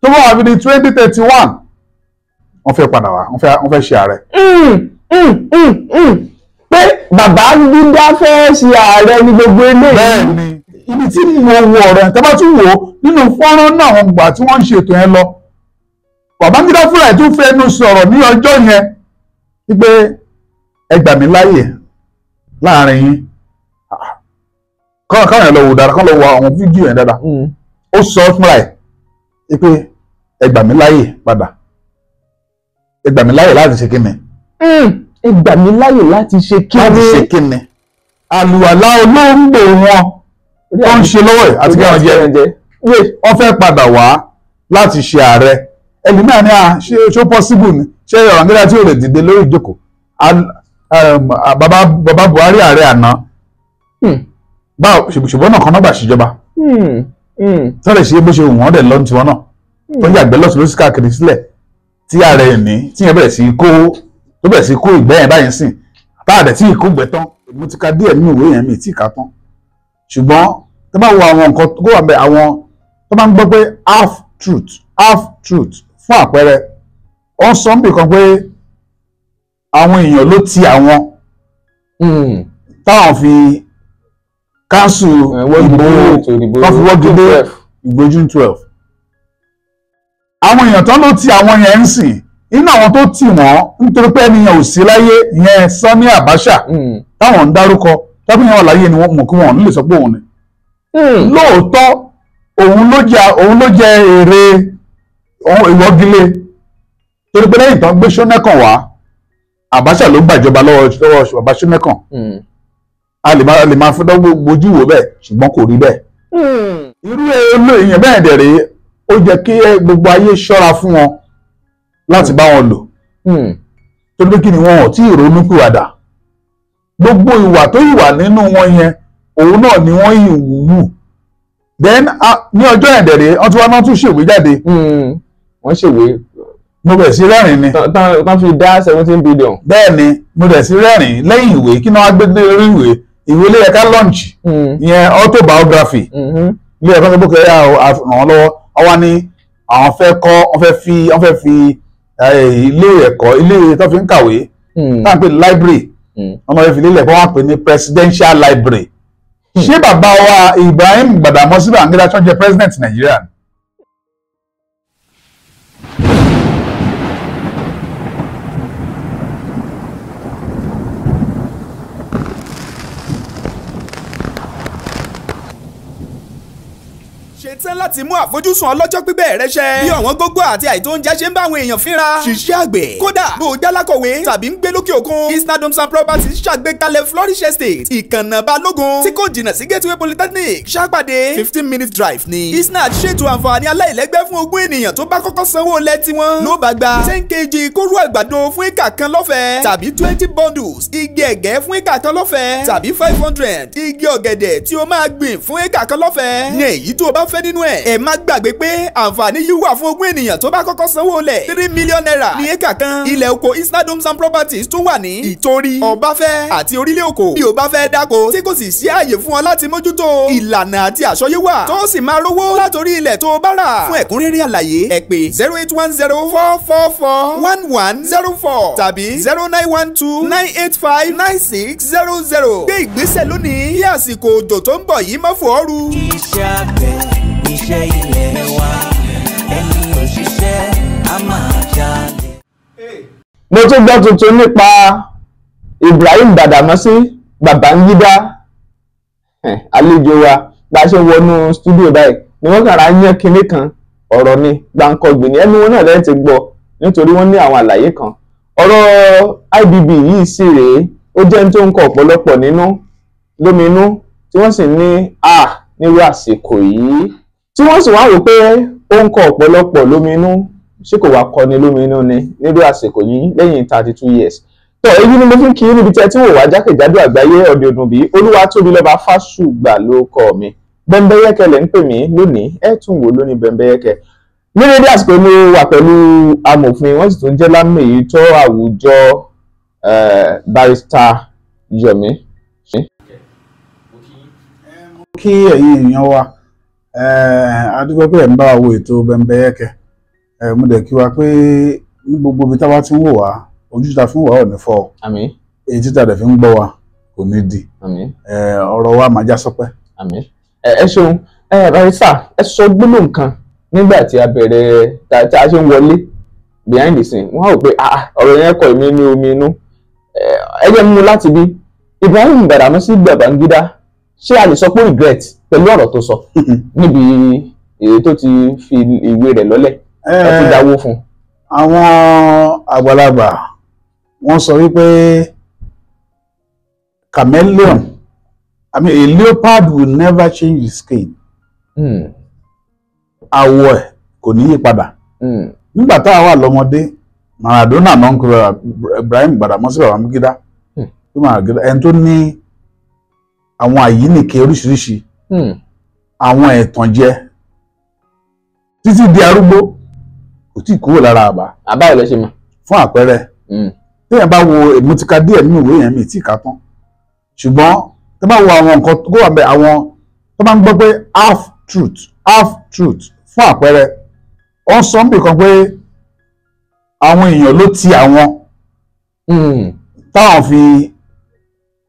Tó bá wà fi di 2031, wọ́n fẹ́ padà wá, wọ́n fẹ́ ṣe ààrẹ. Pé Babangida fẹ́ ṣe ààrẹ ní gbogbo eléyìí. Bẹ́ẹ̀ni, ibi tí mo wo ọ̀rọ̀ yẹn, tá bá tún wò ó nínú fọ́nrán náà, àwọn gbà tí wọ́n ń ṣètò yẹn lọ, Babangida fúnra ẹ̀ tún fẹnu sọ̀rọ̀ ní ọjọ́ yẹn wípé ẹ gbà mí láàyè láàrin yín. Káwọn yẹn lọ wò dáadáa, kán lọ wo àwọn fídíò yẹn dáadáa. Ó sọ fúnra ẹ̀ wípé ẹ gbà mí láàyè padà, ẹ gbà mí láàyè láti ṣe kíni. Ẹ gbà mí láàyè láti ṣe kíni. Láti ṣe kíni. Àlùwàlá olóńgbò wọn tó ń ṣe lọ́wọ́ ẹ̀ àti kí wọ́n jẹ, wọ́n fẹ́ padà wá láti ṣe ààrẹ. Ẹlòmíràn ní à ṣé possible ni, ṣé Babangida tí ò lè dìde lórí ìjókòó? Bàbá Buhari ààrẹ àná, ṣùgbọ́n náà kan náà gbà ṣèjọba tọ́lẹ̀ ṣe bó ṣe wù wọ́n dẹ̀ lọ́n tiwọn náà, tó ń yàgbẹ́ lọ́sùn lóṣù káàkiri sílẹ̀ tí ààrẹ ní tí yẹn bẹ̀rẹ̀ sí kó, tó bẹ̀rẹ̀ sí kó ìgbẹ́ yẹn báyìí sìn, táàdẹ̀ tí ìkó gbẹ tán. Mo ti ka díẹ̀ nínú ìwé yẹn, mi tí ì ka tán, ṣùgbọ́n tó bá wo àwọn nǹkan tó wà bẹ́ẹ̀, àwọn tó máa ń gbọ́ pé half truth, half truth. Fún àpẹẹrẹ, wọ́n sọ níbì kan pé àwọn èèyàn ló ti àwọn táwọn fi cancel ìbò, wọ́n fi wọ́gi lé ìbò June 12. Àwọn èèyàn tán ló ti àwọn yẹn ń sìn, inú àwọn tó tì wọ́n nítorí pé ẹnìyàn ò sí láyé yẹn, Sani Abacha táwọn ń dárúkọ, tọ́pẹ́ yẹn wà láyé ni wọ́n mọ̀ kí wọ́n ní lè sọ pé òun ni. Lóòótọ́ òun ló jẹ èrè ìwọ́gilé, torí pé lẹ́yìn tán gbé Ṣónẹ́kàn wá, Abacha ló gbàjọba lọ́wọ́ bàbá Ṣónẹ́kàn. A lè máa fún dọ́gbò ojú wò bẹ́ẹ̀, ṣùgbọ́n kò rí bẹ́ẹ̀. Irú èèyàn bẹ́ẹ̀ dẹ̀ rèé, ó jẹ́ kí gbogbo ayé ṣọ́ra fún wọn láti bá wọn lò, torí pé kí ni, wọn ò tí ì ronú pìwàdà. Gbogbo ìwà tó ìwà nínú wọn yẹn, òun náà ni wọ́n yìí wù. Then ní ọjọ́ yẹn dẹ̀ rèé, wọ́n tún wá náà tún ṣèwé jáde. Wọ́n ṣèwé. Mo bẹ̀rẹ̀ sí rẹ́rìn ni. Tán fi dá 17 billion. Bẹ́ẹ̀ ni, mo bẹ̀rẹ̀ sí rẹ́rìn lẹ́yìn ìwé kí náà wá gbé lórí ìwé ìwé ló yẹ ká launch ìyẹn autobiography ilé ẹ̀kọ́ tó bókè yà ràn wọ́n lọ́wọ́. Wọ́n ní àwọn fẹ́ kọ́, wọ́n fẹ́ fi ilé ẹ̀kọ́, ilé tó fi ń kàwé táwọn pè ní library, wọ́n máa fi ilé ẹ̀kọ́, wọ́n pè ní presidential library. Ṣé bàbá wa Ibrahim Gbàdàmọ́sí Babangida tó ń jẹ́ president Nàìjíríà ni? Ṣetán láti mú àfojúsùn ọlọ́jọ́ pípẹ́ rẹ ṣẹ. Bí ọ̀wọ́n gógó àti àìtó oúnjẹ ṣe ń bá àwọn èèyàn fínra. Ṣiṣẹ́ àgbẹ̀. Kódà bó o jálákọ̀wé tàbí ń gbé lókè òkun. Isnad Homes and Properties ṣàgbékalẹ̀ Flourish Estate, Ìkànnà Balógun, tí kò jìnnà sí Gateway Polytechnic, Ṣàpàdé, 15 minute drive ni. Isnad ṣètò àǹfààní aláìlẹ́gbẹ́ fún 20 ènìyàn tó bá kọ́kọ́ sanwó lẹ̀ tiwọn. Ló bá gba 10 kg kóró àgbàdo fún éka kan lọ́fẹ̀ẹ́, tàbí 20 bundles igi ẹ̀gẹ́ fún éka kan lọ́fẹ̀ẹ́, tàbí 500 igi ọ̀gẹ̀dẹ̀ tí o máa gbìn fún éka kan lọ́fẹ̀ẹ́. Ní èyí tó o bá fẹ́ nínú ẹ̀. Ẹ má gbàgbé pé àǹfààní yìí wà fún 20 ènìyàn tó bá kọ́kọ́ sanwó lẹ̀. ₦3 million ní éka kan. Ilẹ̀ oko Isnad Homes and Properties tún wà ní Ìtorí, Ọbáfẹ́ àti Orílẹ̀ Òkò. Bí o bá fẹ́ dáko tí kò sì sí ààyè fún ọ láti mójútó, ìlànà àti àsọyé wà tó sì máa rówó látòrí ilẹ̀ tó o bá rà. Fún ẹ̀kúnrẹ́rẹ́ àlàyé, ẹ pè 08104441104 tàbí 09129859600. Gbé ìgbésẹ̀ lónìí kí àsìkò òjò tó ń bọ̀ yìí má fò ọ́ ru. Iṣẹ́ àgbẹ̀ iṣẹ́ ilẹ̀ wa, ẹni òṣìṣẹ́ á máa jalè. Mo tún gbọ́ tuntun nípa Ibrahim Badamasi Babangida. Àlejò wa, bá a ṣe wọnú studio báyìí ni wọ́n kàrà yán kinní kan, ọ̀rọ̀ ni gbàǹkọ̀gbìn ní ẹnu wọn náà lẹ́yìn ti gbọ́, nítorí wọ́n ní àwọn àlàyé kan. Ọ̀rọ̀ IBB yìí sì rèé, ó jẹ́ ní tó ń kọ ọ̀pọ̀lọpọ̀ nínú lóminú, tí wọ́n sì ní a nírú àsìkò yìí, tí wọ́n sì wá wò pé ó ń kọ ọ̀pọ̀lọpọ̀ lóminú, ṣé kò wá kọni lóminú ni nírú àsìkò yìí lẹ́yìn 32 years tó? Èyí ni mo fi ń kí níbi tí ẹ ti wò wá jákèjádò àgbáyé. Ọ̀dẹ̀ òdùn bí Olúwatóbilọ́ba Fásùgbà ló kọ mi. Bẹ́ńbẹ́yẹ́kẹ́ lẹ́ ń pè mí lónìí, ẹ tún wò lónìí Bẹ́ńbẹ́yẹ́kẹ́. Ní dédé àsìkò mo wà pẹ̀lú amòfin, wọ́n sì tún jẹ́ lámèyítọ́ àwùjọ, Barrister Yomi. Kí ẹ̀yin èèyàn wa, a dúpẹ́ pé ẹ̀ ń bá wa wo ètò Bẹ́ńbẹ́yẹ́kẹ́. Mo dẹ̀ kí wa pé ní gbogbo ibi tá a bá ti ń wò wá, ojú ta fi ń wò wá ò ní fọ́, Àmín. èyí títà dẹ̀ fi ń gbọ́ wa kò ní di. Àmín. Ọ̀rọ̀ wa máa já sọpẹ́. Àmín. Ẹ ṣeun. Barrister, ẹ sọ gbólóhùn kan nígbà tí a bẹ̀rẹ̀ tí a ṣe ń wọlé behind the scene, wọ́n á rò pé ọ̀rọ̀ yẹn kọ èmi ní omi inú. Ẹ jẹ́ mú láti bí Ibrahim Badamasi Babangida, ṣé a lè sọ pé regret pẹ̀lú ọ̀rọ̀ tó sọ níbi èyí tó ti fi ìwé rẹ̀ lọ́lẹ̀ ẹ ti dáwó fún un? Àwọn àgbàlagbà wọ́n sọ wípé chameleon, I mean, a leopard will never change his skin. Àwọ̀ ẹ̀ kò ní yí padà. Nígbà tá a wà lọ́mọdé, Maradona náà ń kọ Ibrahim Badamasi Babangida, ẹni tó ní àwọn àyínìke oríṣiríṣi, àwọn ẹ̀tànjẹ títí di arúgbó kò tí ì kúrò lára àbá. Àbá ò lọ ṣe mọ. Fún àpẹẹrẹ, téèyàn bá wo, èmi ti ka díẹ̀ nínú ìwé yẹn, mi tí ì kà tán, ṣùgbọ́n tó bá wo àwọn nǹkan tó wà bẹ́ẹ̀, àwọn tó bá ń gbọ́ pé half truth, half truth, fún àpẹẹrẹ, ó ń sọ níbì kan pé àwọn èèyàn ló ti àwọn táwọn fi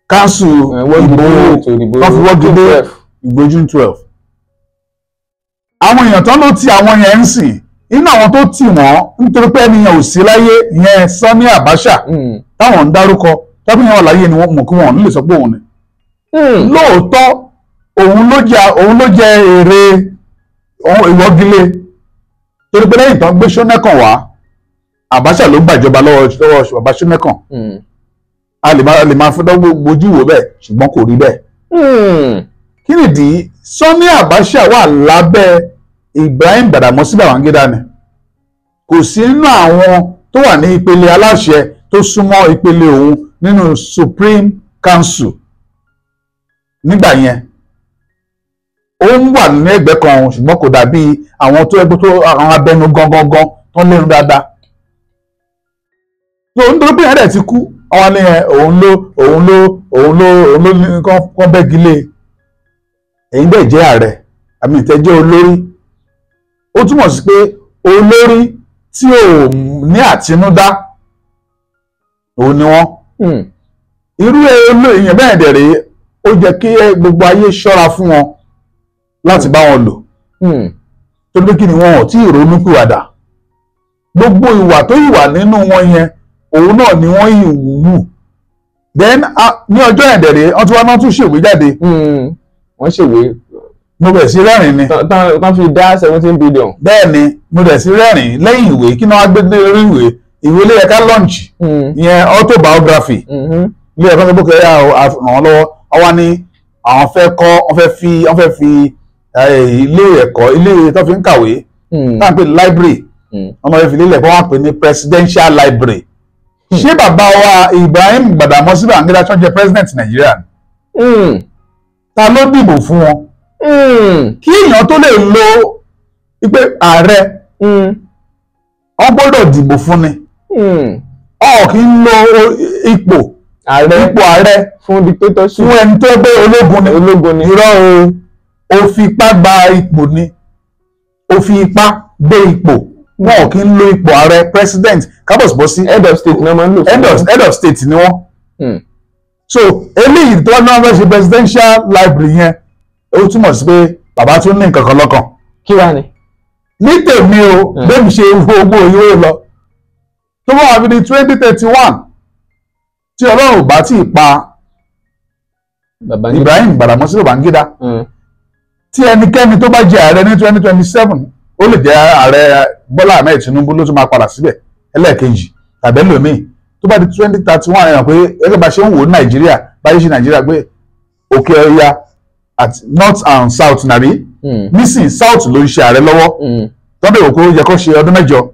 cancel ìbò tó fi wọ́gi lé ìbò June 12. Àwọn èèyàn tán ló ti àwọn yẹn ń sìn, inú àwọn tó tì wọ́n, nítorí pé ẹnìyàn ò sí láyé, ìyẹn Sani Abacha táwọn ń dárúkọ, tọ́pẹ́ yẹn wà láyé ni wọ́n mọ̀ kí wọ́n lè sọ pé òun ni. Lóòótọ́, òun ló jẹ èrè ìwọ́gilé, torí pé lẹ́yìn tán gbé Ṣónẹ́kàn wá, Abacha ló gbàjọba lọ́wọ́ bàbá Ṣónẹ́kàn. A lè máa fẹ́ gbójú wò bẹ́ẹ̀, ṣùgbọ́n kò rí bẹ́ẹ̀. Kí nìdí? Sani Abacha wà lábẹ́ Ibrahim Badamasi Babangida ni, kò sí nínú àwọn tó wà ní ìpele aláṣẹ tó súnmọ́ ìpele òun nínú Supreme Council nígbà yẹn. Ó ń wà ní ẹgbẹ́ kan, ṣùgbọ́n kò dàbí àwọn tó ẹgbẹ́ tó àwọn abẹnú gangan tó ń lẹ́nu dáadáa tó ń dúró pé ẹ̀rẹ̀ ti kú. Àwọn ní ẹ òun ló ní kán bẹ́gi lé. Èyí dẹ̀ jẹ́ ààrẹ àmì ìtẹ́jẹ́ olórí. Ó túmọ̀ sí pé olórí tí ò ní àtinúdá òun ni wọ́n. Irú èèyàn bẹ́ẹ̀ dẹ̀ rèé, ó jẹ́ kí gbogbo ayé ṣọ́ra fún wọn láti bá wọn lò, torí pé kí ni, wọn ò tí ì ronú pìwàdà. Gbogbo ìwà tó ìwà nínú wọn yẹn, òun náà ni wọ́n yìí wù. Then ní ọjọ́ yẹn dẹ̀ rèé, wọ́n tún wá náà tún ṣèwé jáde. Wọ́n ṣèwé. Mo bẹ̀rẹ̀ sí rẹ́rìn ni. Tán fi dá 17 billion. Bẹ́ẹ̀ ni, mo bẹ̀rẹ̀ sí rẹ́rìn lẹ́yìn ìwé. Kí ni wọ́n á gbé lórí ìwé? Ìwé ló yẹ ká launch ìyẹn, autobiography ilé ẹ̀kọ́ tó bókẹ́ yà ràn wọ́n lọ́wọ́. Wọ́n wá ní àwọn fẹ́ kọ́, wọ́n fẹ́ fi ilé ẹ̀kọ́, ilé tó fi ń kàwé táwọn pè ní library, wọ́n máa fi lélẹ̀ kó wọ́n pè ní presidential library. Ṣé bàbá wa Ibrahim Badamasi Babangida tó ń jẹ́ president Nàìjíríà ni, ta ló dìbò fún wọn? Kí èèyàn tó lè lo wípé ààrẹ, wọ́n gbọ́dọ̀ dìbò fún ni. Ọ kì í lo ipò ààrẹ ipò ààrẹ fún dictatorship, fún ẹni tó gbé ológun ni. Ológun ni. Irọ́ o, ó fi ipá gba ipò ni, ó fi ipá gbé ipò. Wọn ò kí ń lo ipò ààrẹ, president kábọ̀sibọ́sí. Head of state náà máa ń lò fún. Head of state ni wọ́n. So eléyìí tó náà fẹ́ ṣe presidential library yẹn, ó túmọ̀ sí pé bàbá tún ní nǹkan kan lọ́kàn. Kí wàá ni? Ní tèmi o, bẹ́ẹ̀ mi ṣe wo owó ìwé lọ, tó bá wà fi di 2031, tí Ọlọ́run ò bá tí ì pa Babangida. Ibrahim Badamasi Babangida, tí ẹnikẹ́ni tó bá jẹ ààrẹ ní 2027, ó lè jẹ́ ààrẹ Bọ́lá Ahmed Tinubu ló tún máa padà síbẹ̀ ẹlẹ́ẹ̀kejì tàbí ẹlòmíì, tó bá di 2031, ẹ̀yàn pé gẹ́gẹ́ bá ṣe ń wò ní Nàìjíríà, bá ṣe ṣe Nàìjíríà pé òkè ọya àti north and south nàbí nísìn, south ló ń ṣe ààrẹ lọ́wọ́. Tọ́bẹ̀ òkú yẹ kó ṣe ọdún 8,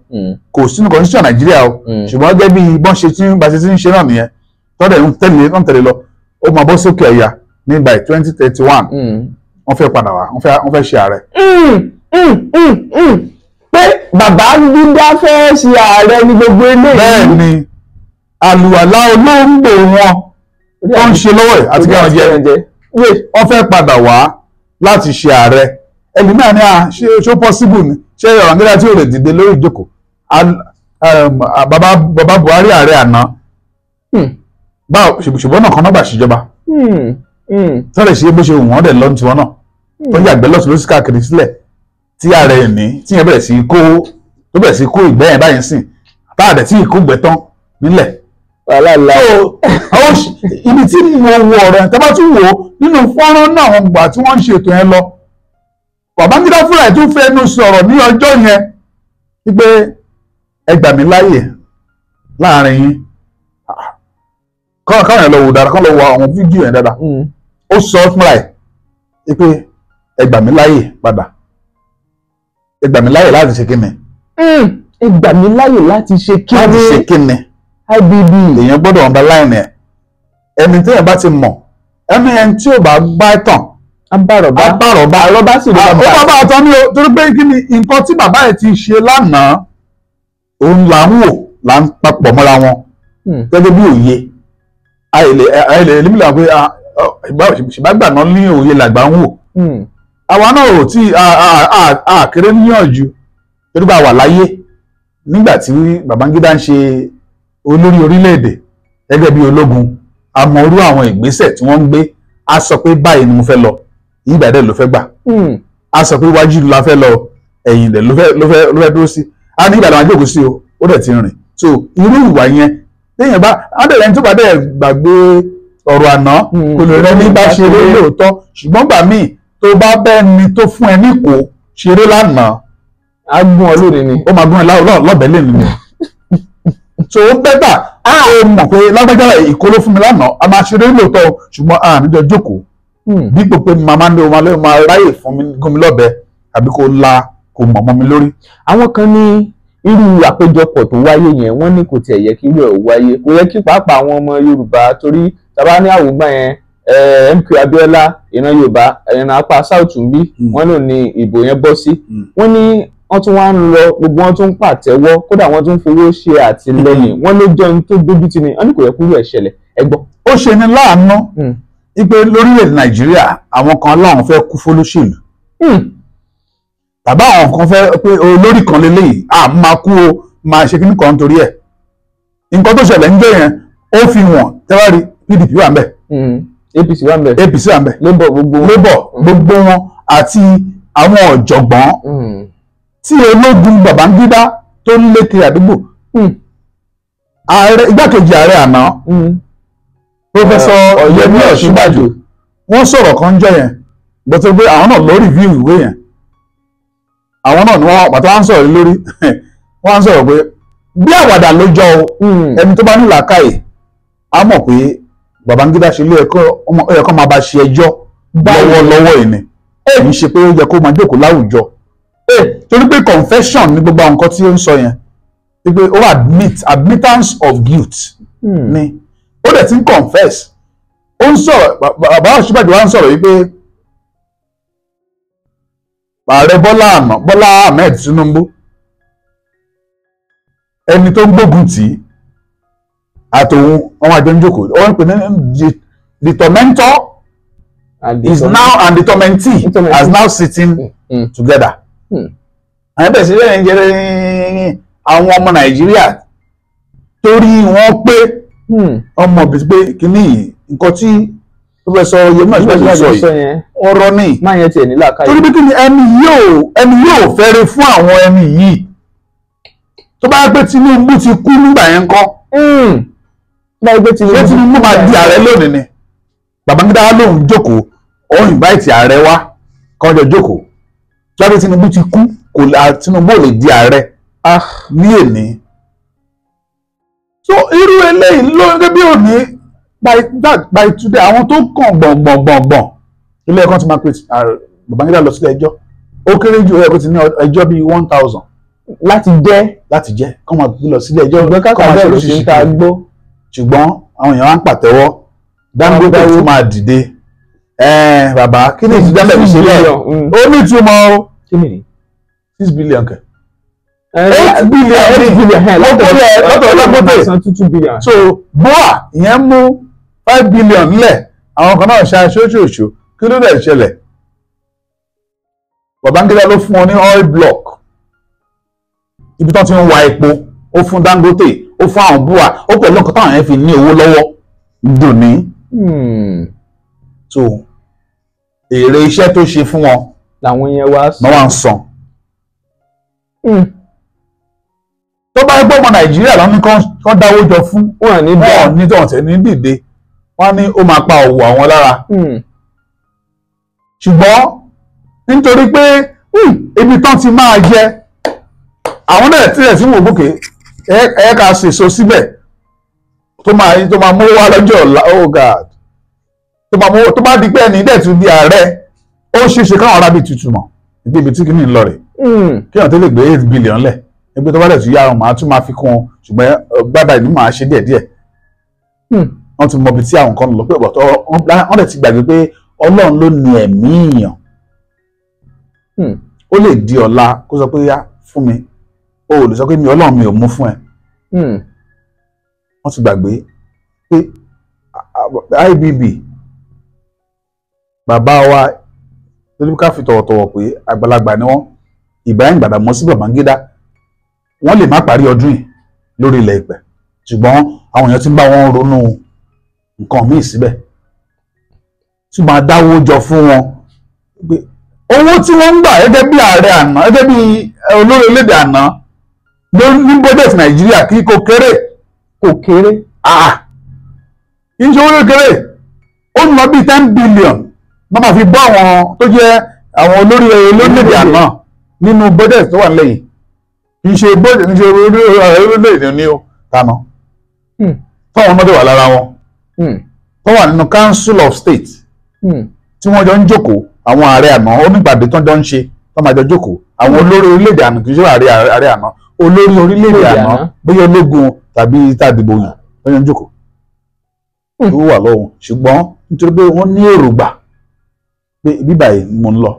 kò sínú constitution Nàìjíríà o, ṣùgbọ́n gẹ́gẹ́ bí bọ́n ṣe tí bá ṣe ti ń ṣe náà nìyẹn, tọ́dẹ̀ ń tẹ̀lé ń tẹ̀lé lọ, ó máa bọ́ sókè ọya ní by 2031. Wọ́n fẹ́ padà wá, wọ́n fẹ́ ṣe ààrẹ. Pé Babangida fẹ́ ṣe ààrẹ ní gbogbo eléyìí. Bẹ́ẹ̀ ni, àlùwàlá olóńgbò wọn tó ń ṣe lọ́wọ́ ẹ̀ àti kí wọ́n jẹ, wọ́n fẹ́ padà wá láti ṣe ààrẹ. Ẹlòmíràn ní à ṣé possible ni, ṣé Babangida tí ò lè dìde lórí ìjókòó? Bàbá Buhari ààrẹ àná, báwo ṣùgbọ́n náà kan náà gbà ṣèjọba tọ́lẹ̀ ṣe bó ṣe wù wọ́n dẹ̀ lọ́n tiwọn náà, tó yàgbẹ́ lọ́sùn lóṣù káàkiri sílẹ̀ tí ààrẹ ní tí yẹn bẹ̀rẹ̀ sí kó tó bẹ̀rẹ̀ sí kó ìgbẹ́ yẹn báyìí sìn, táàdẹ̀ tí ìkó gbẹ tán nílẹ̀. Ibi tí mo wo ọ̀rọ̀ yẹn, tábà tún wò ó nínú fọ́nrán náà, àwọn gbà tí wọ́n ń ṣètò yẹn lọ, Babangida fúnra ẹ̀ tún fẹnu sọ̀rọ̀ ní ọjọ́ yẹn wípé ẹ gbà mí láàyè láàrin yín, káwọn yẹn lọ wò dáadáa, káwọn lọ wo àwọn fídíò yẹn dáadáa. Ó sọ fúnra ẹ̀ wípé ẹ gbà mí láàyè padà, ẹ gbà mí láàyè láti ṣe kíni. Ẹ gbà mí láàyè láti ṣe kíni. Láti ṣe kíni. IBB. Èèyàn gbọ́dọ̀ underline ẹ̀, ẹni tí èèyàn bá ti mọ̀, ẹni tí ò bá bá tàn abárọ̀bá abárọ̀bá àrọ́bá sì ló bá bá ó bá bá tán ní o, torí pé kí ni nǹkan tí bàbá ẹ̀ ti ṣe lánàá òun là ń wò, là ń papọ̀ mọ́ra wọn gẹ́gẹ́ bí òye. Àìlè èmi là pé ṣìbágbà náà ní òye làgbà ń wò, àwa náà ò tí àkéré níyànjú torí bá wà láyé nígbà tí Babangida ń ṣe olórí orílẹ̀-èdè gẹ́gẹ́ bí ológun, a mọ irú àwọn ìgbésẹ̀ tí wọ́n ń gbé. A sọ pé báyìí ni mo fẹ́ lọ, ìgbà dẹ̀ ló fẹ́ gbà. A sọ pé iwájú la fẹ́ lọ, ẹ̀yìn dẹ̀ ló fẹ́ dúró sí. A ní ìgbà làwọn jókòó sí o, ó dẹ̀ ti rìn. So irú ìwà yẹn téèyàn bá adẹ̀rẹ̀ tó bá dẹ̀ gbàgbé ọ̀rọ̀ àná kò lè rẹ ní bá ṣeré lóòótọ́, ṣùgbọ́n gbà míì tó bá bẹ́ẹ̀ ni tó fún ẹ ní kò ṣeré lánàá, á gún ọ lónìí ni, ó máa gún ẹ lọ́bẹ̀ẹ́ lè nìyẹn. So ó bẹ́tà ó mọ̀ pé lágbájá ìkó ló fún mi lánàá, a máa ṣeré lóòótọ́ ṣùgbọ́n a níjọ jókòó dípò pé màmá ní o máa ráyè fún mi gún mi lọ́bẹ àbí kó la kó mọ̀ mọ́ mi lórí. Àwọn kan ní irú àpéjọpọ̀ tó wáyé yẹn, wọ́n ní kò tiẹ̀ yẹ kí irú ẹ̀ wáyé, kò yẹ kí pàápàá àwọn ọmọ Yorùbá, torí tàbá ní àwùgbà yẹn MK Abiola ìran Yorùbá ìran apá South ń bí wọ́n lò ní ìbò yẹn bọ́ sí, wọ́n ní wọ́n tún wá ń lọ gbogbo wọn tún ń pàtẹ́wọ́, kódà wọ́n tún ń fowó ṣe àtìlẹ́yìn, wọ́n ló jẹ́ ohun tó dójú tì ní, wọ́n ní kò yẹ kúrò ẹ̀ ṣẹlẹ̀. Ẹ gbọ́. Ó ṣe ni láàánú ipe lórílẹ̀ Nàìjíríà àwọn kan láwọn fẹ́ kú fólóṣèlú, tàbí àwọn kan fẹ́ pé olórí kan lélẹ́yìí à máa kú o, máa ṣe kíní kan nítorí ẹ̀. Nǹkan tó ṣẹlẹ̀ ń jẹ́ yẹn ó fi wọ̀n tẹ́wárí PDP wà ń bẹ̀, APC wà ń bẹ̀, APC wà ń bẹ̀, Labour gbogbo wọn, Labour gbogbo wọn àti àwọn ọ̀jọ̀gbọ́n tí ológun Babangida tó ń lékè àdúgbò, ààrẹ igbákejì ààrẹ àná Professor Yẹmí Ọ̀ṣínbàjò wọ́n sọ̀rọ̀ kan jọ yẹn, bọ́tẹ́ pé àwọn náà ló review ìwé yẹn, àwọn náà ni wọ́n pàtó wọ́n sọ̀rọ̀ lórí, wọ́n sọ̀rọ̀ pé bí àwàdà ló jọ o, ẹni tó bá ní làákàyè á mọ̀ pé Babangida ṣe ilé ẹ̀kọ́ ẹ̀kọ́ máa bá ṣe ẹjọ́ lọ́wọ́lọ́wọ́ yìí ni, kì í ṣe pé ó yẹ kó máa jókòó láwùjọ, torí pé confession ní gbogbo àwọn nǹkan tí ó ń sọ yẹn, pé ó admit admittance of guilt ni, ó dẹ̀ ti ń confess, ó ń sọ̀rọ̀. Bàbá Ọ̀ṣínbàjò wa ń sọ̀rọ̀ yìí pé ààrẹ Bọ́lá Ahmed Tinubu ẹni tó ń gbógun tì í àtòun àwọn àjọ ń jókòó, wọ́n ń pè ní the tormentor is now and the tormentee are now sitting together. Àwọn ẹbẹ̀ sílẹ̀ ń jẹ́ àwọn ọmọ Nàìjíríà torí wọ́n pé ọmọ bíi pé kíní yìí nǹkan tí Professor Yẹmí Ọ̀ṣínbàjò sọ yìí ọ̀rọ̀ ni, torí pé kíni ẹni yóò fẹ́rẹ̀ fún àwọn ẹni yìí tó bá pé Tinubu ti kú nígbà yẹn kọ́, ṣé Tinubu máa di ààrẹ lónìí ni? Babangida lòun jókòó, ó invite ààrẹ wá kọ́ jọ jókòó, tó bá pé Tinubu ti kú kò Tinubu ò lè di ààrẹ ní èní. So irú eléyìí ló ń gẹ́gẹ́ bí òní by today àwọn tó kàn gbọ̀ngbọ̀ngbọ̀ngbọ̀n ilé ẹ̀kọ́ ti máa pe Babangida lọ sílé ẹjọ́, ó kéré jù ẹ̀kọ́ ti ní ẹjọ́ bíi 1000 láti jẹ́ kọ́ máa gbé lọ sílé ẹjọ́, kọ́ máa ṣe oríṣiríṣi, ṣùgbọ́n àwọn èèyàn wá ń pàtẹ́wọ́, Dangote tún máa dìde. Bàbá kí ni ìtújá lẹ́bi ṣe bẹ́ẹ̀? Ó ní ìtumọ̀ o, 6 billion kẹ 8 billion lọ́tọ̀ Dangote. So BUA ìyẹn mú 5 billion nílẹ̀, àwọn kan náà ṣe aṣoṣooṣo, kí ló dẹ̀ ṣẹlẹ̀? Babangida ló fún wọn ní oil block, ibi tó ti ń wa epo. Ó fún Dangote, ó fún àwọn búwa, ó pẹ̀lú nǹkan táwọn yẹn fi ní owó lọ́wọ́ dòní. So èrè iṣẹ́ tó ṣe fún wọn làwọn yẹn wá sàn. Wọ́n wá ń san. Tó bá gbọ́ ọmọ Nàìjíríà lọ ní kán dáwó jọ fún wọn ní wọn ní tí wọ́n tẹ̀ ní dìde, wọ́n ní ó máa pa òwò àwọn lára. Ṣùgbọ́n nítorí pé ibi tán ti máa jẹ àwọn náà tilẹ̀ tí wọ́n gòkè ẹ ká ṣèso síbẹ̀ tó máa mú wá lọ́jọ́ ọ̀la. Oh God, tó máa mú tó bá di pé ẹni dẹ̀ tún di ààrẹ, ó ṣeéṣe káwọn arábì tuntun mọ̀ ibi tí kìíní ń lọ rè kí wọ́n tó lè gbé 8 billion lẹ̀ ẹgbẹ́ tó bá dẹ̀ tún yára màá tún máa fi kún un, ṣùgbọ́n gbádà ìlú máa ṣe díẹ̀díẹ̀. Wọ́n ti mọ ibi tí àwọn kan lọ pé ọ̀tọ̀ wọ́n dẹ̀ ti gbàgbé pé Ọlọ́run ló ní ẹ̀mí èèyàn. Ó lè di ọ̀la kó sọ pé yá fún mi, ó lè sọ pé mi Ọlọ́run mi ò mú fún ẹ. Wọ́n ti gbàgbé pé IBB bàbá wa lórí ká fi tọ̀wọ̀tọ̀wọ̀ pé àgbàlagbà ni wọ́n, Ibrahim Gbàdàmọ́sí Babangida, wọ́n lè má parí ọdún yìí lórí ilẹ̀ ìpẹ́, ṣùgbọ́n àwọn èèyàn ti ń bá wọn ronú nǹkan míì síbẹ̀ tí máa dáwó jọ fún wọn. Owó tí wọ́n ń gbà gẹ́gẹ́ bí ààrẹ àná, gẹ́gẹ́ bí olórí orílẹ̀-èdè àná ní budget Nàìjíríà kí kò kéré. Kò kéré. Kì í ṣe owó kékeré, ó ń lọ bí 10 billion wọ́n máa fi bọ́ àwọn tó jẹ́ àwọn olórí orílẹ̀-èdè àná nínú budget tó wà nílẹ̀ yìí. Kì í ṣe budget, kì í ṣe orílẹ̀-èdè ní o tàná táwọn ọmọdé wà lára wọn tó wà nínú Council of State tí wọ́n jọ ń jókòó, àwọn ààrẹ àná onígbàdé tó ń jọ ń ṣe tó máa jọ jókòó, àwọn olórí orílẹ̀-èdè àná, kì í ṣe ààrẹ àná, olórí orílẹ̀-èdè àná bóyá ológun tàbí tàdìbò yàn tó jọ ń jókòó tó wà lọ́wọ́. Ṣùgbọ́n nítorí pé wọ́n ní èrògbà pé bíbà yìí mo ń lọ,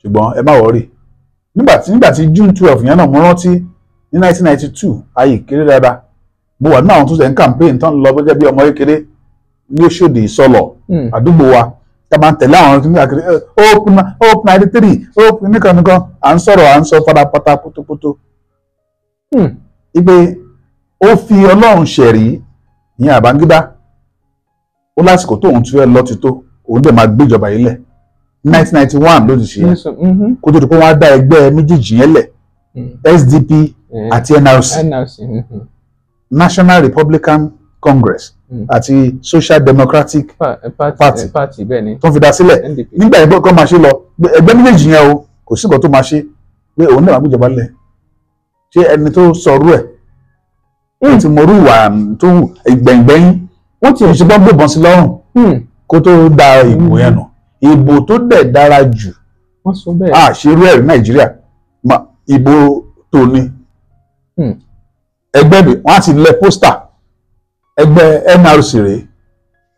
ṣùgbọ́n ẹ má wọrí. Nígbà tí June 12 yẹn náà mo rántí ní 1992 ayé kéré dáadáa, mo wà nínú àwọn tó ṣe ń campaign tó ń lọ gẹ́gẹ́ bí ọmọ kékeré ní Òṣòdì Ìsọlọ̀ àdúgbò wa, tá a máa ń tẹ̀lé àwọn tó ń kiri hope 93 hope nìkan nìkan, à ń sọ̀rọ̀ à ń sọ pátápátá pótópótó. Ipe ó fi Ọlọ́run ṣẹ̀rí ìyẹn Babangida, ó lásìkò tóun ti fẹ́ lọ ti tó, òun dẹ̀ máa gbéjọba yìí lẹ̀. 1991 ló ti ṣe yẹn kó tó di pé wọ́n á dá ẹgbẹ́ méjèèjì yẹn lẹ̀, SDP àti NRC, National Republican Congress àti Social Democratic Party tó fi dá sílẹ̀ nígbà yẹn kọ́ máa ṣe lọ ẹgbẹ́ méjèèjì yẹn o, kò sí nǹkan tó máa ṣe pé òun náà máa gbéjọba lẹ̀. Ṣé ẹni tó sọrú ẹ̀ ti mọrú ìwà tó wù ìgbẹ̀ngbẹ̀yìn, wọ́n ti ṣe bọ́n gbébọn sí lọ́rùn kó tó da ìbò yẹn nù. Ìbò tó dẹ̀ dára jù àṣírí ẹ̀rí Nàìjíríà ìbò tòní ẹgbẹ́ mi wọ́n á ti lẹ pósítà ẹgbẹ́ NRC rèé,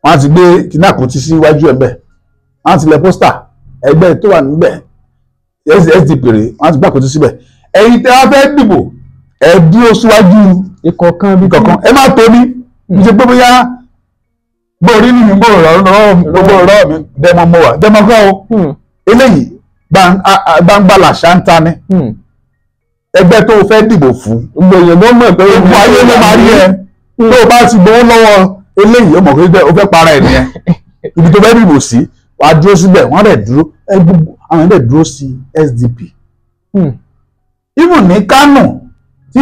wọ́n á ti gbé kíní àpótí síwájú ẹ̀ mbẹ̀, wọ́n á ti lẹ pósítà ẹgbẹ́ tó wà níbẹ̀ SDP rèé, wọ́n á ti gbé àpótí síbẹ̀. Ẹ̀yin tẹ́ wá fẹ́ dìbò ẹ dúró síwájú ìkọ̀ọ̀kan bí kọ̀ọ̀kan, ẹ má tó ní ní ṣe pé bóyá bóorí nínú gbogbo ọ̀rọ̀ mi dẹ́mọ mo wà dẹ́mọ kọ́ o, eléyìí gbangba làṣà ń ta ni ẹgbẹ́ tó fẹ́ dìbò fún gbogbo èèyàn ló mọ̀ pé gbogbo ayé ló máa rí ẹ, tó o bá ti gbowó lọ́wọ́ eléyìí ó mọ̀ pé o fẹ́ para ẹ̀ nìyẹn. Ibi tó fẹ́ dìbò sí wàá dúró síbẹ̀, wọ́n dẹ̀ dúró, àwọn dẹ̀ dúró sí SDP. Even ní Kánò tí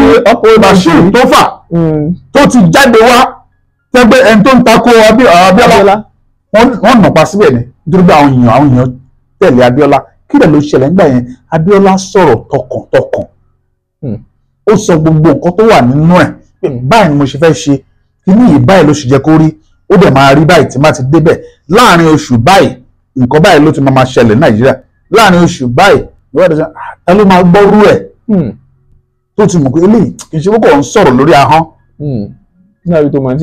Bashir tó fà tó ti jáde wá tẹ́gbẹ́ ẹni tó ń takò Abíọ́lá, wọ́n nà pa síbẹ̀ ni nítorí pé àwọn èèyàn tẹ̀lé Abíọ́lá. Kí lè ló ṣẹlẹ̀ nígbà yẹn? Abíọ́lá sọ̀rọ̀ tọkàntọkàn, ó sọ gbogbo nǹkan tó wà nínú ẹ̀ pé báyìí ni mo ṣe fẹ́ ṣe kíní yìí, báyìí ló ṣe jẹ́ kó rí, ó dẹ̀ máa rí báyìí tí má ti débẹ̀ láàrin oṣù báyìí, nǹkan báyìí ló ti máa ṣẹlẹ̀ ní Nàìjíríà láàrin oṣù báyìí. Ta ló máa gbọ́rú ẹ̀ tó ti mọ̀ pé eléyìí kì í ṣe kókò ń sọ̀rọ̀ lórí ahọ́n? Ó tún wá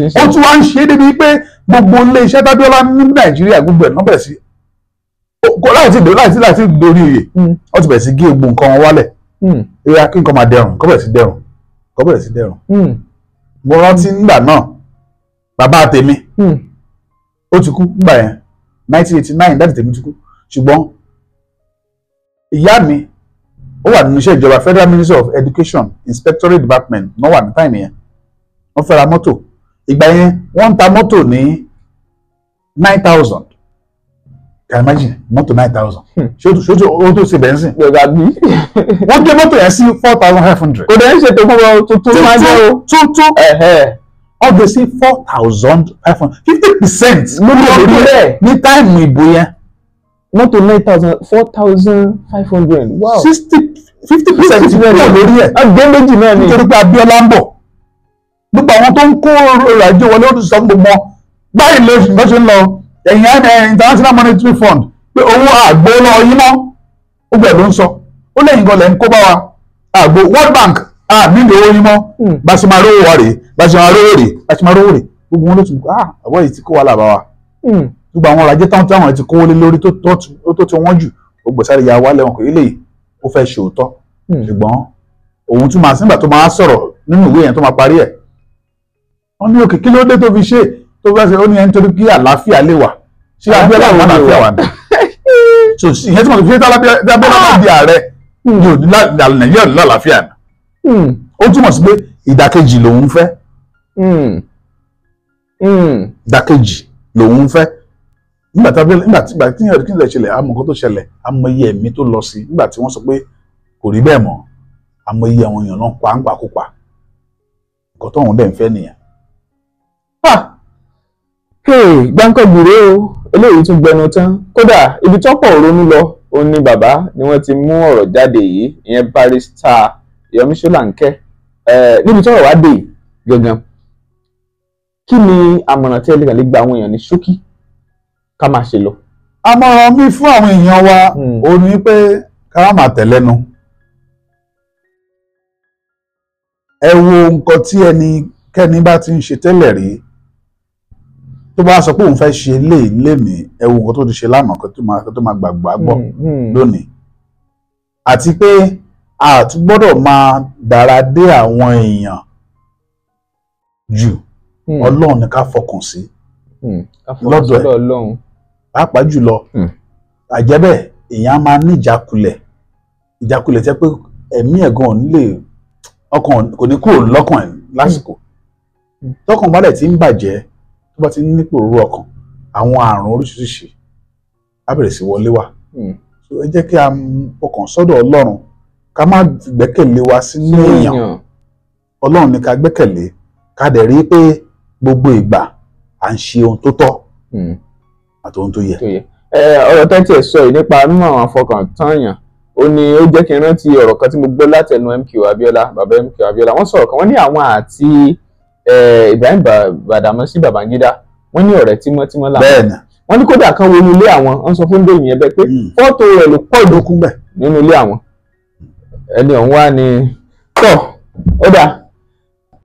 ń ṣe é débi pé gbogbo ilé iṣẹ́ tábíọ́lá ní Nàìjíríà gbogbo ẹ̀ náà bẹ̀rẹ̀ sí láti dorí oyè, wọ́n ti bẹ̀rẹ̀ sí gé gbogbo nǹkan wọn wálẹ̀. Ìyá kí nǹkan máa dẹrùn, nǹkan bẹ̀rẹ̀ sí dẹrùn, nǹkan bẹ̀rẹ̀ sí dẹrùn. Mo rántí nígbà náà bàbá tèmi ó ti kú nígbà yẹn 1989, dáàdì tèmi ti kú, ṣùgbọ́n Ìyá mi ó wà nínú iṣẹ́ ìjọba, Federal Ministry of Education Inspectorate Department náà wà ní táìmì yẹn. Wọ́n fẹ́ ra mọ́tò. Ìgbà yẹn wọ́n ń ta mọ́tò ní 9,000. Can you imagine mọ́tò 9,000? Ṣé o tó ṣe bẹ́ẹ̀ sìn? Wọ́n gbé mọ́tò yẹn sí 4,500. Kò dẹ̀ ń ṣètò fún wọn tuntun máa jẹ́ o. Tuntun. Wọ́n gbé sí 4,500. 50% lórí ẹ̀ ní táìmù ìbò yẹn. Mọ́tò 9,000, 4,500. Wow. 50% lórí ẹ̀. Ọgbẹ́ méjì náà ni. Nítorí pé Abíọ́lá ń bọ̀. Gbogbo àwọn tó ń kó ọrọ̀ ajé wọlé ó ti sọ gbogbo wọn. Báyìí ló ṣe ń lọ. Ẹ̀yìn International Monetary Fund pé owó àgbo lọ yín mọ́. Ó gbẹ̀ ló ń sọ. Ó lẹ́yìn gan lẹ́ ń kó bá wa. Àgbo World Bank nílò owó yín mọ́. Bá ṣe máa rówó wa rèé, bá ṣe máa rówó rèé, bá ṣe máa rówó rèé. Gbogbo wọn ló tún kó àbọ̀ yìí ti kó wa là bá wa. Gbogbo àwọn ọrọ̀ ajé táwọn ti kówó lé lórí tó ti wọ́n jù, gbogbo sáré ya wálẹ̀ wọn kò yé lè ó fẹ́ ṣe òótọ́. Ṣùgbọ́n òun tún máa sígbà tó máa sọ̀rọ̀ nínú ìwé yẹn tó máa parí ẹ̀. Wọ́n ní òkè kí ló dé tó fi ṣe tó fẹ́ ṣe, ó ní ẹni torí kí àlàáfíà lè wà. Ṣé Abíọ́lá wà àlàáfíà wà ní? So ìyẹn tí mo fi ṣe tí Abíọ́lá bá di ààrẹ ní òní Nàìjíríà ní àlàáfíà ni. Ó túmọ̀ sí pé ìdàkejì lòun fẹ́. Ìdàkejì lòun fẹ́. Nígbà tí kí n lè ṣẹlẹ̀, àmọ́ nǹkan tó ṣẹlẹ̀, àmọ́ iye ẹ̀mí tó lọ sí, nígbà tí wọ́n sọ pé kò rí bẹ́ẹ̀ mọ́, àmọ́ iye àwọn èèyàn náà pa ń pakópa. Nǹkan tóun dẹ̀ ń fẹ́ nìyẹn. Gbáǹkọ́gbì rèé o, eléyìí tún gbẹnu tán. Kódà ibi tọ́pọ̀ ronú lọ, òun ni bàbá ni wọ́n ti mú ọ̀rọ̀ jáde yìí, ìyẹn Barrister Yomi Solanke. Níbi tọ́rọ̀ wá dé gangan, kí ni àmọ̀ràn tí ẹ lè gba àwọn èèyàn ní ṣókí ká máa ṣe lọ? Àmọ̀ràn mi fún àwọn èèyàn wa ó ní pé ká má tẹ̀lẹ́nu. Ẹ wo nǹkan tí ẹnikẹ́ni bá ti ń ṣe tẹ́lẹ̀ rí, tó bá sọ pé òun fẹ́ ṣe léèléèní, ẹ wo nǹkan tó ti ṣe lánàá kó tó máa gbàgbọ́ gbọ́ lónìí. Àti pé a tún gbọ́dọ̀ máa dára dé àwọn èèyàn jù. Ọlọ́run ni ká fọkàn sí lọ́dọ̀ ẹ̀, pàápàá jùlọ àjẹ́bẹ̀ èèyàn á máa ní ìjákulẹ̀, ìjákulẹ̀ tẹ́ pé ẹ̀mí ẹ̀gan ò ní lè, ọkàn kò ní kúrò lọ́kàn ẹ̀ lásìkò. Tọkàn bá dẹ̀ ti ń bàjẹ́, tó bá ti ń nípò rú ọkàn, àwọn àrùn oríṣiríṣi á bẹ̀rẹ̀ sí wọlé wá. So ẹ jẹ́ kí a fọkàn sọ́dọ̀ Ọlọ́run, ká má gbẹ́kẹ̀lé wa sínú èèyàn. Ọlọ́run ni ká gbẹ́kẹ̀lé, ká dẹ̀ rí pé gbogbo ìgbà à ń ṣe ohun tó tọ́ àti ohun tó yẹ. Ọ̀rọ̀ tẹ́tí ẹ̀ sọ yìí nípa mímọ̀ àwọn afọkàntán yàn, ó ní ó jẹ́ kí n rántí ọ̀rọ̀ kan tí mo gbọ́ látẹnu MK Abiola, bàbá MK Abiola. Wọ́n sọ̀rọ̀ kan, wọ́n ní àwọn àti Ibrahim Badamasi Babangida, wọ́n ní ọ̀rẹ́ tímọ́tímọ́ làwọn. Bẹ́ẹ̀ni. Wọ́n ní kódà kan wo ilé àwọn, wọ́n sọ fún Dèyìn yẹn bẹ́ẹ̀ pé fọ́tò rẹ̀ ló pọ̀ jù nínú ilé àwọn. Ẹni ọ̀hún wá ní tọ́ ó dáa.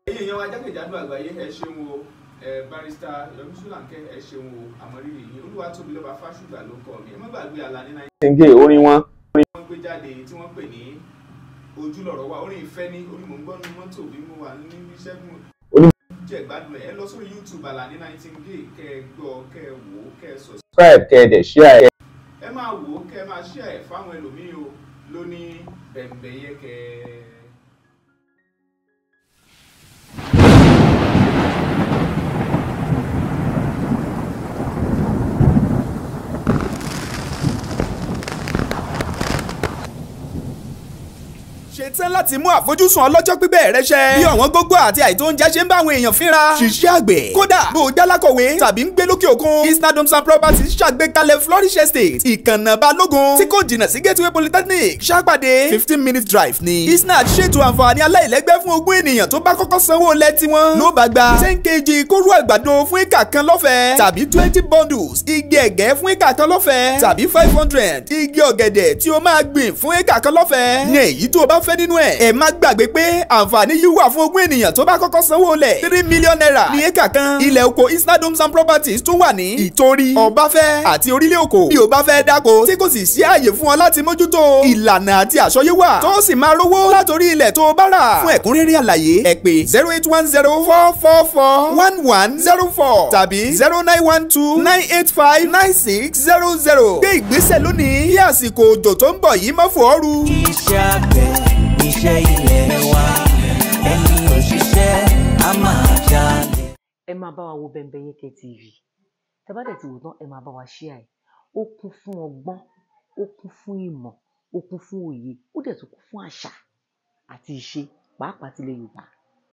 Ẹ̀yin èèyàn wa jákèjádò àgbáyé, ẹ ṣeun o. Barrister Yomi Solanke, ẹ ṣeun o, àmọ̀rírì yín. Olúwatóbilọ́ba Fásùgbà ló kọ mi. Ẹ má gbàgbé Àlàní Nightingale orin wọn. Wọ́n gbé jáde tí wọ́n pè ní Ojúlọ̀rọ̀ wa, orin ìfẹ́ ní orí mò ń gbọ́ nínú mọ́tò bí mo wà ní iṣẹ́ bí mo jẹ́ ìgbádùn ẹ̀. Ẹ lọ sórí YouTube Àlàní Nightingale, kẹ́ ẹ gbọ́, kẹ́ ẹ wò ó, kẹ́ ẹ subscribe, kẹ́ ẹ dẹ̀ share ẹ. Ẹ máa wò ó, kẹ́ ẹ máa share ẹ̀ fáwọn ẹlòmíì o, lóní bẹ̀m̀bẹ̀yẹkẹ́. Ṣetán láti mú àfojúsùn ọlọ́jọ́ pípẹ́ rẹ ṣẹ. Bí ọ̀wọ́n gógó àti àìtó oúnjẹ ṣe ń bá àwọn èèyàn fínra. Ṣiṣẹ́ àgbẹ̀. Kódà bó o jálákọ̀wé tàbí ń gbé lókè òkun. Isnad Homes and Properties ṣàgbékalẹ̀ Flourish Estate, ìkànnà Balógun tí kò jìnnà sí Gateway Polytechnic. Ṣàpàdé 15-minute drive ni. Isnad ṣètò àǹfààní aláìlẹ́gbẹ́ fún ogún ènìyàn tó bá kọ́kọ́ sanwó lẹ̀ tiwọn. Ló bá gba 10 kg kóró àgbàdo fún éka kan lọ́fẹ̀ẹ́, tàbí 20 bundles igi ẹ̀gẹ́ fún éka kan lọ́fẹ̀ẹ́, tàbí 500 igi ọ̀gẹ̀dẹ̀ tí o máa gbìn fún éka kan lọ́fẹ̀ẹ́. Ní èyí tó o bá fẹ́ nínú ẹ̀. Ẹ má gbàgbé pé àǹfààní yìí wà fún ogún ènìyàn tó bá kọ́kọ́ sanwó lẹ̀. ₦3 million ní éka kan. Ilẹ̀ oko Isnad Homes and Properties tún wà ní Ìtorí, Ọbáfẹ́ àti Orílẹ̀ Òkò. Bí o bá fẹ́ dáko tí kò sì sí ààyè fún ọ láti mójútó, ìlànà àti àsọyé wà tó sì máa rówó látòrí ilẹ̀ tó o bá rà. Fún ẹ̀kúnrẹ́rẹ́ àlàyé, ẹ pè 08104441104 tàbí 09129859600. Gbé ìgbésẹ̀ lónìí kí àsìkò òjò tó ń bọ̀ yìí má fò ọ́ ru. Iṣẹ́ àgbẹ̀ níṣẹ́ ilẹ̀ wa, ẹni òṣìṣẹ́ á máa jalè. Ẹ máa bá wa wo Bembeyeke TV. Tẹ́ bá dẹ̀ ti wò tán, ẹ máa bá wa share ẹ̀. Ó kún fún ọgbọ́n, ó kún fún ìmọ̀, ó kún fún òye, ó dẹ̀ tún kún fún àṣà àti ìṣe, pàápàá tilẹ̀ Yorùbá.